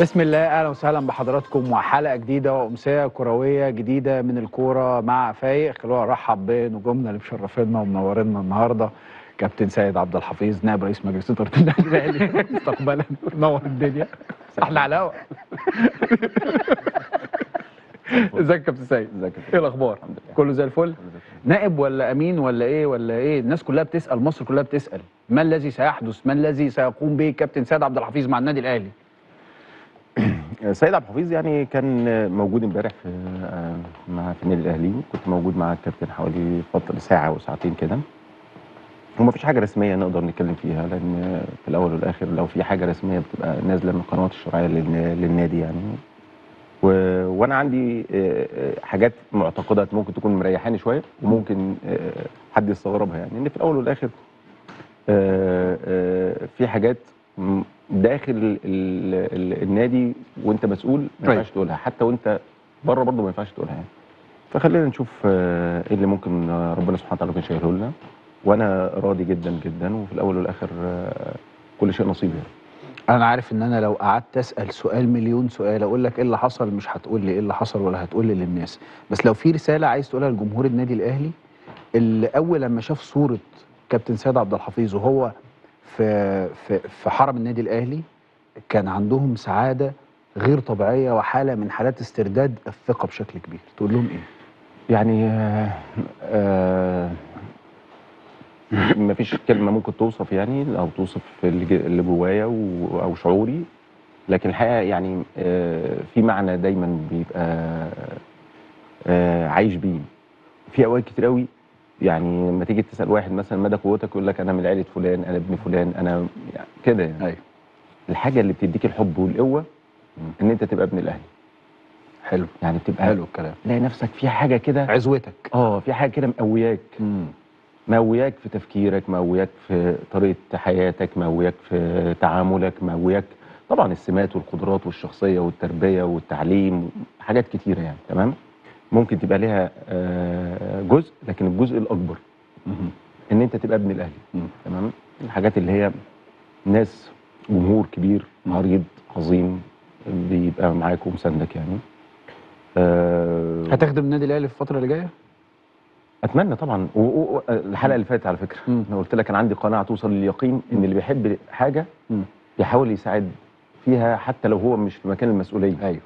بسم الله، اهلا وسهلا بحضراتكم وحلقه جديدة وامسيه كروية جديدة من الكورة مع فايق. خلونا نرحب بنجومنا اللي مشرفينا ومنورينا النهارده، كابتن سيد عبد الحفيظ نائب رئيس مجلس ادارة النادي الاهلي مستقبلا، نور الدنيا، احنا على الهوا. ازيك يا كابتن سيد؟ ازيك؟ ايه الاخبار؟ الحمد لله، كله زي الفل. نائب ولا امين ولا ايه ولا ايه؟ الناس كلها بتسال، مصر كلها بتسال، ما الذي سيحدث؟ ما الذي سيقوم به كابتن سيد عبد الحفيظ مع النادي الاهلي؟ سيد عبد الحفيظ يعني كان موجود امبارح في مع في النادي الاهلي، كنت موجود مع الكابتن حوالي فترة ساعة وساعتين كده، وما فيش حاجة رسمية نقدر نتكلم فيها، لان في الاول والاخر لو في حاجة رسمية بتبقى نازله من القنوات الشرعية للنادي يعني. وانا عندي حاجات معتقدات ممكن تكون مريحاني شوية وممكن حد يستغربها، يعني ان في الاول والاخر في حاجات داخل النادي وانت مسؤول ما ينفعش تقولها، حتى وانت بره برضه ما ينفعش تقولها يعني. فخلينا نشوف ايه اللي ممكن ربنا سبحانه وتعالى يكون شايله لنا، وانا راضي جدا جدا، وفي الاول والاخر كل شيء نصيب يعني. انا عارف ان انا لو قعدت اسال سؤال مليون سؤال اقول لك ايه اللي حصل مش هتقول لي ايه اللي حصل ولا هتقول لي للناس، بس لو في رسالة عايز تقولها لجمهور النادي الاهلي اللي اول لما شاف صوره كابتن سيد عبد الحفيظ وهو في في في حرم النادي الاهلي كان عندهم سعادة غير طبيعية وحاله من حالات استرداد الثقة بشكل كبير، تقول لهم ايه؟ يعني مفيش كلمة ممكن توصف يعني او توصف اللي جوايا او شعوري، لكن الحقيقة يعني في معنى دايما بيبقى عايش بيه. في اوقات كتير قوي يعني لما تيجي تسال واحد مثلا مدى قوتك يقول لك انا من عيله فلان، انا ابن فلان، انا يعني كده يعني. ايوه، الحاجة اللي بتديك الحب والقوه ان انت تبقى ابن الاهلي. حلو، يعني بتبقى حلو الكلام، تلاقي نفسك في حاجة كده عزوتك، في حاجة كده مقوياك، مقوياك في تفكيرك، مقوياك في طريقه حياتك، مقوياك في تعاملك، مقوياك طبعا السمات والقدرات والشخصية والتربية والتعليم، حاجات كتيرة يعني. تمام، ممكن تبقى لها جزء، لكن الجزء الاكبر ان انت تبقى ابن الاهلي. تمام، الحاجات اللي هي ناس جمهور كبير عريض عظيم بيبقى معاك ومساندك يعني. هتخدم النادي الاهلي في الفترة اللي جاية؟ اتمنى طبعا. الحلقة اللي فاتت على فكرة انا قلت لك انا عندي قناعة توصل لليقين ان اللي بيحب حاجة بيحاول يساعد فيها حتى لو هو مش في مكان المسؤولية. ايوه.